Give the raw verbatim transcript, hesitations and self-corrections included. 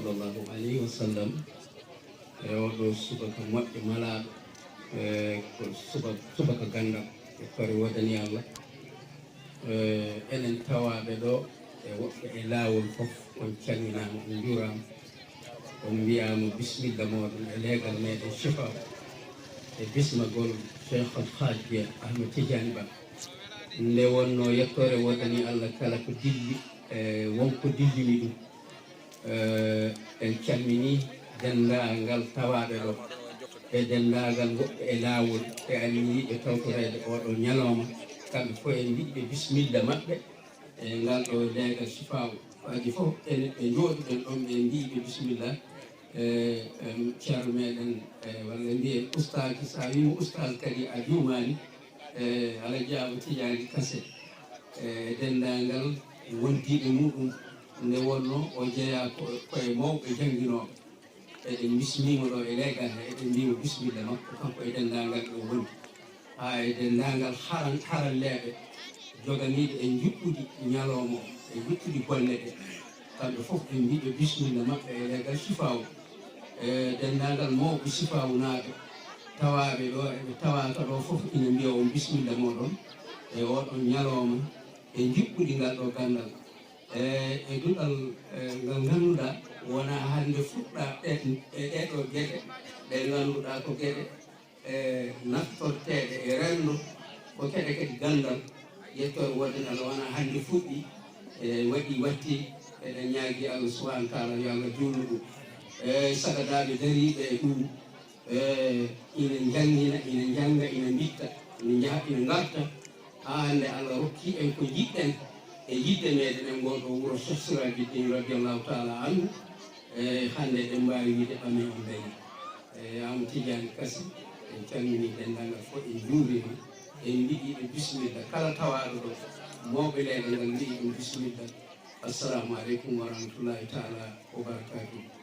Sallallahu alayhi wa sallam. E oɗo subaka moƴƴo malaaɗo, e ko suba- subaka ganndal e kore woodani Allah. E enen tawaaɓe ɗo e woɓɓe e laawol fof, on calminaama, on njuuraama. On mbiyaama bisimilla mooɗon e leegal meɗen Chifa e bismagol Cheikh Al Hadj Ahmed Tidiane Ba. Nde wonno yettoore woodani Allah kala ko dilli e won ko dillini ɗum. Eh, en calminii denndaangal tawaaɓe ɗo e denndaangal woɓɓe e laawol e anniyiiɓe tawtoreede ooɗoo ñalawma. Kamɓe fof en mbiyi ɓe bisimilla maɓɓe e ngal ɗo leegal Chifa. Waɗi fof enen ɓe njooɗuɗen ɗoon ɓe mbiyi ɓe bisimilla. Eh, em, ceerno meɗen, eh, walla mbiyen ustaaji, so a wiima ustaas kadi a juumaani. Eh, Alhaji Abu Tijaani Kase, eh, denndaangal wondiiɓe muɗum, nde wonno o jeyaa ko- koye mawɓe jannginooɓe. Eɗen bismiima ɗo e leegal he, eɗen mbiima bisimilla makko, kanko e denndaangal ɗo woni. Haa e denndaangal haran- haralleeɓe joganiiɓe e njuɓɓudi ñalawma o, e njuɓɓudi golle ɗe. Kamɓe fof en mbiɓe bisimilla maɓɓe e leegal Chifa. E denndaangal mawɓe Chifa naaɓe tawaaɓe ɗo, eɓe tawaaka ɗo fof, ina mbiya on bisimilla mooɗon e oɗon ñalawma e njuɓɓudi ngal ɗo ganndal. E, e duɗal, e, ngal ngannduɗaa wonaa hannde fuɗɗaa e, e ɗeɗo geɗe, ɗe ngannduɗaa ko geɗe, e, naftorteeɗe e renndo, ko geɗe kadi ganndal. Yettoore woodani Allah wonaa hannde fuɗɗi, e, waɗi watti, eɗen ñaagi Allah subhanahu wa taala yo Allah juutnu ɗum. E, sagadaaɓe dariiɓe e ɗum, e, ina njanngina, ina njannga, ina mbitta, ina njaha, ina ngarta, haa hannde Allah rokki en ko njiɗɗen e yiɗde meɗen e ngol ɗo wuro Cheikh Sirajuddin radiyallahu taala anhu. E, hannde eɗen mbaawi wiide ɓame on dañi. E, Amadou Tidiane Kase, en calminii denndaangal fof, en njuuriima, en mbiɗi ɓe bisimilla kala tawaaɗo ɗo, mawɓe leegal ngal mbiɗi ɗum bisimilla. Assalamu aleykum wa rahmatullahi taala wa barakatuh.